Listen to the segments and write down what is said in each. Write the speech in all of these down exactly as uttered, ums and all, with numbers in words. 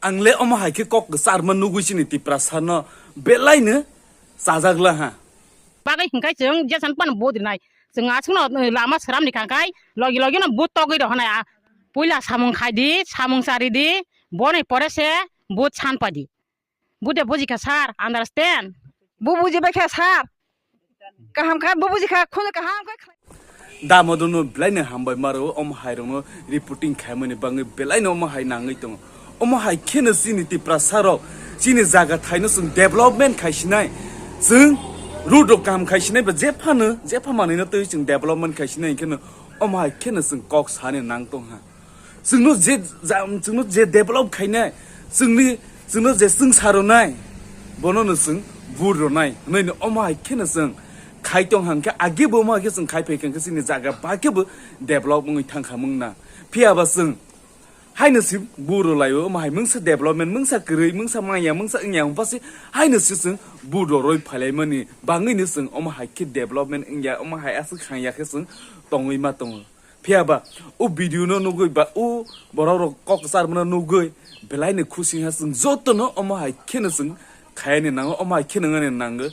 Ang le omo hai khe kok kwcharma nugwi chini Tiprasa no belai no chajak la ha. Bagwi hwnkhe chwng jesan pan vote rinai. Chwng aswkno, eh, lama sram ni kangkai logi logi no vote togwi rohonai. Ah, puila samung khai di, samung chari di, boni pore se vote san pai di. Bude buji kha sir, understand? Bu buji bai kha sir. Kaham kha, bu buji kha, khun kaham kha. Damodono belai no hambai maro, omo hai rokno reporting khaimani bangwi belai no omo hai nangwi tongo. Omo hai kheno chini Tiprasa rok, chini jaga thaino chwng development khaisinai, chwng road rok kaham khaisinai ba jephano, jepha manwino twi chwng development khaisinai, hinkhe no omo hai kheno chwng kok sani nang tongha. Chwngno je ja-, chwngno je develop khainai, chwngni, chwngno je chwng saronai, bono no chwng vote ronai hwnwi no omo hai kheno chwng khai tong hang khe, age bo omo hai khe chwng khai phai khe chini jaga ba khe bo develop wngwi thang kha mung na. Phiya ba chwng haino si vote rwlaiwi omo hai mungsa development, mungsa kwrwi, mungsa manya, mungsa wngya wng pasi haino si chwng vote rwrwi phailaimani bangwi no chwng omo hai khe development wngya, omo hai aswk khangya khe chwng tongwi ma tongo. Phiya ba o video no nugwi ba o borok rok kok kwcharma no nugwi belai ni khusi ha chwng joto no omo hai kheno chwng khayani nango, omo hai kheno wngani nango.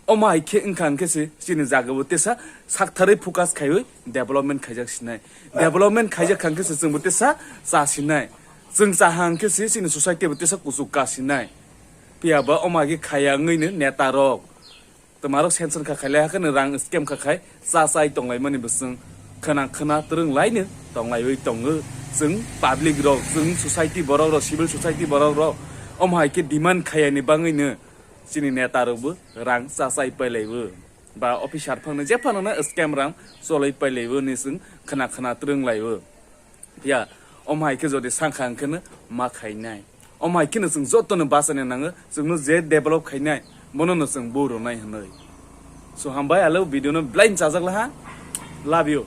Omo hai khe wngkha hwnkhe se chini jaga bo tesa saktharwi focus khaiwi development khaijak sinai. Development khaijak kha hwnkhe se chwng bo tesa cha sinai. Chwng cha ha hwnkhe se chini society bo tesa kuchuk ka sinai. Phiya ba omo hai khe khaya wngwi no neta rok Twmarok sanction kha khai lai, hakhe no rang scam kha khai, cha chai tonglaimani bwswng khwna khwna twrwng laino tonglaiwi tongo. Chwng public rok, chwng society borok rok, civil society borok rok, omo hai khe demand khayani bangwi no chini neta rok bo rang cha chai pailaibo, ba officer phangno jephano no scam rang choloi pailaibo ni chwng khwna khwna twrwng laibo. Ya, omo hai khe jodi sankha hwnkhe no ma khainai. Omo hai kheno chwng jotono bachani nango, chwngno je develop khainai, bono no chwng bo rwnai hwnwi. So hambai, alo video no belai chajak laha. Love you.